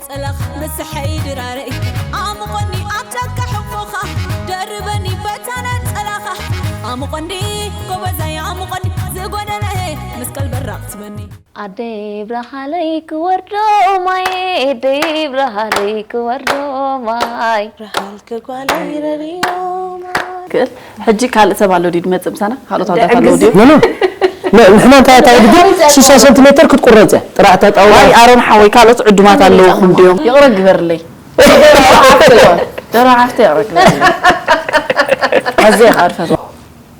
ጸላኽ ምስሐይ ድራረይ ኣሙቐኒ ኣብ ጫካ ሕቑፎኻ ደርበኒ በታ ነጸላኻ ኣሙቐኒ ጎበዛይ ኣሙቐኒ ዝጎደለሀ መስቀል በራቕ ትበኒ ኣደይ ብረሃለይ ክወርዶ ማይ ኣደይ ብረሃለይ ክወርዶ ማይ ብርሃልኪ ጓለይ ረሪዮ ማይ ክእል ሕጂ ካልእ ሰብ ኣሎ ድዩ ድመጽእ ምሳና? ካልኦት ኣወዳት ኣለዉ ድዮም? ኖ ኖ ንሕና እንታይ እንታይ ግዲ ሱሳ ሰንቲሜተር ክትቁረጽ እያ ጥራሕ እታ ጣውላ ዋይ ኣሮን ሓወይ ካልኦት ዕዱማት ኣለውኹም ድዮም? ይቕረ ግበርለይ። ደሮ ሓፍተ ይቕረ ግበርለይ። ኣዘይ ኻድፈት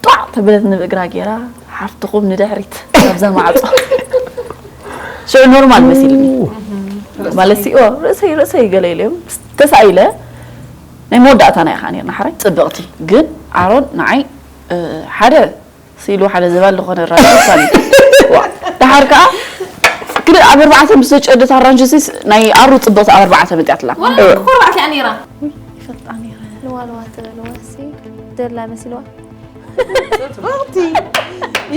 ጧዕ ተብለት ንብእግራ ገይራ ሓፍትኹም ንድሕሪት ኣብዛ ማዕጾ ሽዑ ኖርማል መሲልኒ ማለት ሲ ርእሰይ ርእሰይ ገለ ኢለ ተሳኢለ ናይ መወዳእታና ኢኻ ነርና ሓራይ ጽብቕቲ ግን ኣሮን ንዓይ ሓደ ስኢሉ ሓደ ዘባል ዝኾነ ራንጂ ሳኒ ደሓር ከዓ ክልእ ኣብ ኣርባዕተ ምስ ዘጨደት ኣራንጂ ሲ ናይ ኣሩ ጽብቕቲ ኣብ ኣርባዕተ መጽያትላ ኮርባዕት እያ ነይራ ልዋልዋ ትበልዋ ሲ ደላ መሲልዋ ጽብቕቲ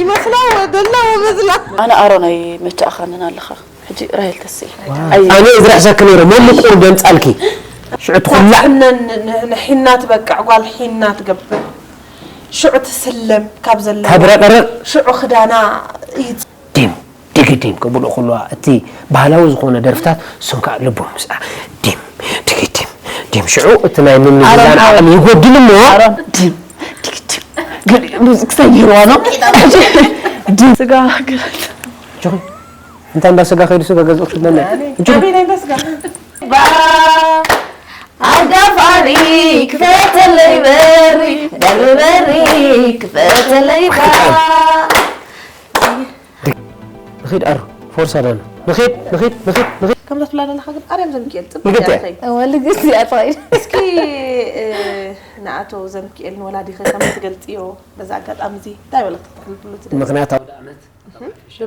ይመስላ ደላ ወመዝላ ኣነ ኣሮን ኣይመቻእኻንን ኣለኻ ሕጂ ራሄል ተስኢ ኣየ ኣነ እዝረሕሰኪ ነይረ መን ምቁር ደንጻልኪ ሽዑ ትኹላዕ ሕነን ንሒና ትበቅዕ ጓል ሒና ትገብር ሽዑ ትስለም ካብ ዘለዋ ተብረቕርቕ ሽዑ ክዳና ይጽ ዲም ድግዲም ክብሉ ከለዋ እቲ ባህላዊ ዝኾነ ደርፍታት እሶም ከዓ ልቦም ምስኣ ዲም ድግዲም ዲም ሽዑ እቲ ናይ ምምዝዛን ዓቕሚ ይጎድል እሞ ዲም ድግዲም ገሊኦም ብዙ ክሳይ ነይርዋ ነው ዲም ስጋ ገለት እንታይ እንዳ ስጋ ከይዱ ስጋ ገዝኡ ክሽለና ኣበይ ናይ እንዳ ስጋ ኣጋፋሪ ክፈተለይ በሪ በሪ በሪ ክፈተለይ ባ ንኺድ ኣሩ ፎርሳ ዳና ንኺድ ንኺድ ንኺድ ንኺድ ከምዛ ትብላ ዘለኻ ግን ኣርያም ዘምኪኤል ጽቡቅ ንግዲ እያ ትኸይድ እወ ልግስ እያ ትኸይድ እስኪ ንኣቶ ዘምኪኤልን ወላዲኸ ከመይ ትገልጽዮ በዛ ኣጋጣሚ እዚ እንታይ በለክ ተሕልፍሉ ትደሊ ምክንያት ኣውደ ዓመት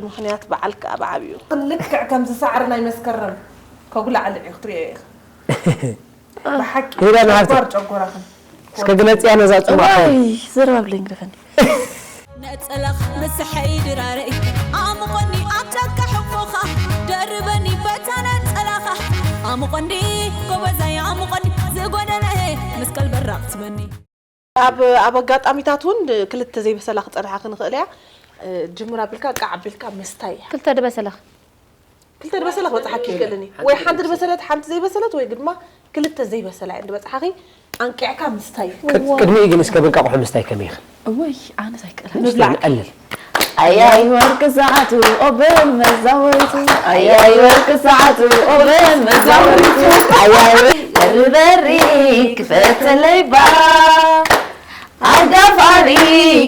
ብምኽንያት በዓል ከዓ ብዓብዩ ልክዕ ከምዚ ሳዕሪ ናይ መስከረም ከጉላዕልዕ እዩ ክትሪኦ ኢኻ ብሓቂ ሄዳ ንሃብቲ ጨጓር ጨጎራኽን እስከ ግለጽያ ነዛ ጽማቕ እዋይ ዘረባብለይ ግደፈኒ ነጸላኽ ምስሐይ ድራረይ ኣሙቐኒ ኣብ ጫካ ሕቑፎኻ ደርበኒ በታ ነጸላኻ ኣሙቐኒ ጎበዛይ ኣሙቐኒ ዝጎደለሀ መስቀል በራቕ ትበኒ ኣብ ኣብ ኣጋጣሚታት እውን ክልተ ዘይበሰላ ክፀንሓ ክንኽእል እያ ጅምር ኣቢልካ ቃዕ ኣቢልካ ምስታይ እያ ክልተ ድበሰላ ክልተ ዝበሰለ ክበፅሓኪ ይኽእልን እዩ ወይ ሓንቲ ዝበሰለት ሓንቲ ዘይበሰለት ወይ ድማ ክልተ ዘይበሰላ እየን ዝበፅሓኺ ኣንቂዕካ ምስታይ እዩ ቅድሚኡ ግን እስከ ብንቃቑሑ ምስታይ ከመይ ይኽእል እወይ ኣነስ ኣይክእልን ምብላዕ ቀልል ኣያይ ወርቂ ሰዓቱ ኦበል መዛወሪቱ ኣያይ ወርቂ ሰዓቱ ኦበል መዛወሪቱ ኣያይ በሪ በሪ ክፈተለይ ባ ኣጋፋሪ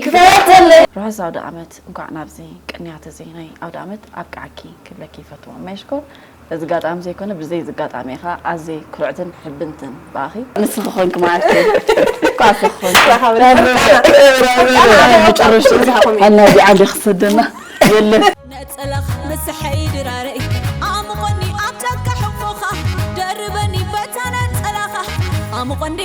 ክፈተለይ ርሑስ ኣውደ ዓመት እንኳዕ ናብዚ ቅንያት እዚ ናይ ኣውደ ዓመት ኣብቅዓኪ ክብለኪ ይፈቱ እማይ ሽኮር በዚ ኣጋጣሚ ዘይኮነ ብዘይ እዚ ኣጋጣሚ ኢኻ ኣዝየ ኩርዕትን ሕብንትን ብኣኺ ንስኺ ኾንኪ ማለት እዩ እኳ ንስኺ ኾንኪ መጨረሽታ ዝሓቆም እዩ ነዚ ዓዲ ክሰደና የለን ነጸላኽ ምስሐይ ድራረይ ኣሙቐኒ ኣብ ጫካ ሕቑፎኻ ደርበኒ በታ ነጸላኻ ኣሙቐኒ